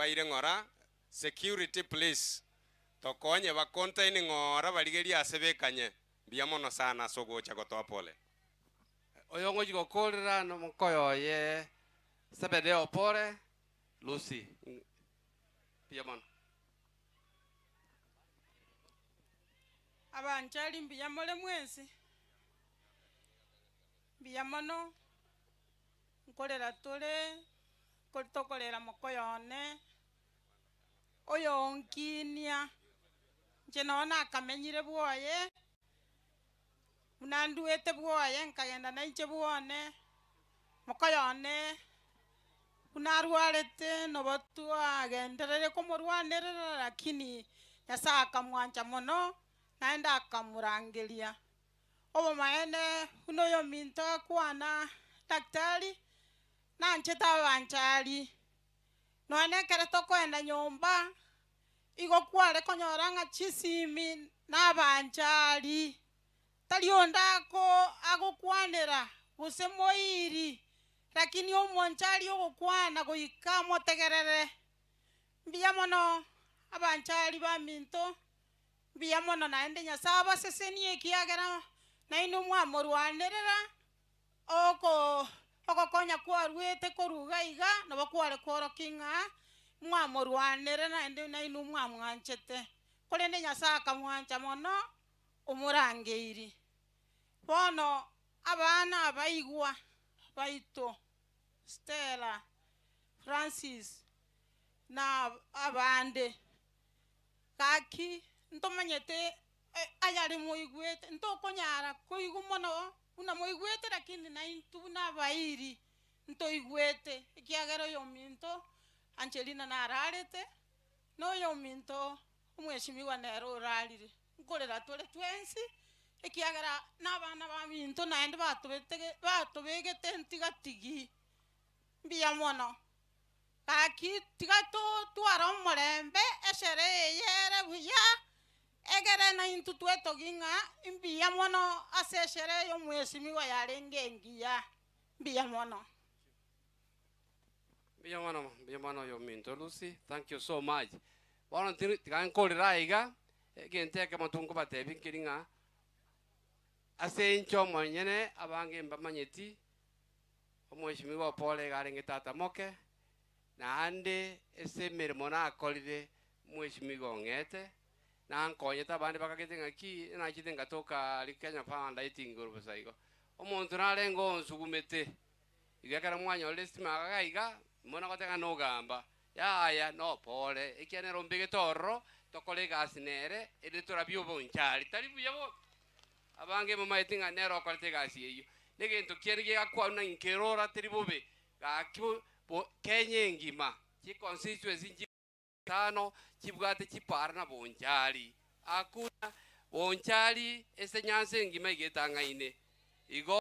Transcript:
Baire ng'ora, security please tokonye ba contain ng'ora barigerie ase bekanye. Mbuya mono sana ase ogocha gotoa pole. Oyo ngochia gokorera nomokoyo oye Zebedeo pole Lucy mbuya mono. Abanchari mbuya more mwensi? Mbuya mono, nkorera tore, tokorera mokoyo one, oyonkinia, inche nonya nakamenyire bwoye, buna nduete bwoye nkagenda nainche bwone, mokoyo one buna arwarete nabo twagenderere komorwanerera lakini Nyasae akamwancha mono naende akamorangeria. Obomaene buna oyominto akwana, Daktari, nanchete abanchari. Nonya nekero tokoenda nyomba, igo kware konyora ng'a chisimi nabanchari, tari onde agokwanera gose moiri, lakini omonchari ogokwana goika amotegerere. Mbuya mono abanchari baminto, mbuya mono naende Nyasae abasesenie ekiagera nainwe mwamorwanerera oko ogokonya kwaruete korwa iga iga nabo kware kworokia ng'a mwamorwanerera naende nainwe mwamwanchete. Korende Nyasae akamwancha mono omorangeiri. Bono abana abaigwa baito, Stella, Francis, na abande, gaki ntomanyete ayare moigwete, ntokonyara koigwa mono buna moigwete, lakini naintwe buna abairi ntoigwete, ekiagera oyominto Angelina nararete, na oyominto omweshimiwa nere orarire. Nkorera tore twensi, ekiagera nabana baminto naende batobetege batobegete ntigatigi. Mbuya mono. Gaki tiga totware omorembe, esherehe eye ere buya, egere naintwe twetogie ng'a mbuya mono ase esherehe y'omwesimigwa yarenge engiya. Mbuya mono. Mbuya mono, mbuya mono oyominto Lucy, thank you so much. Bono tiri tiga nkorere aiga, egento ekemo ntokobatebia nkeri ng'a, ase inche omonyene abange mbamanyeti, omweshimiwa Opore iga arenge tata moke, naende ase emeremo nakorire, omweshimiwa ong'ete, nankonyete abande bakagete ng'aki, nachete ngatoka aria Kenya Power and Lighting igoro bosa igo. Omonto narenge onsugumete, igo ekero mwanyorire estima iga iga, mono goteba ng'a nogamba, yaya nopore, ekiagera nere ombegete ororo, tokore egasi nere, erinde torabie obonchari, tari buya bono. Abange mbamaete ng'a nere okorete egasi eyio. Negento kiane gegakwanwa nkerora teri bobe, gaki bo Kenya engima, chiconstituency nchi tano chibwate chipara na bonchari. Hakuna bonchari ase nyansa engima iga etang'aine. Igo.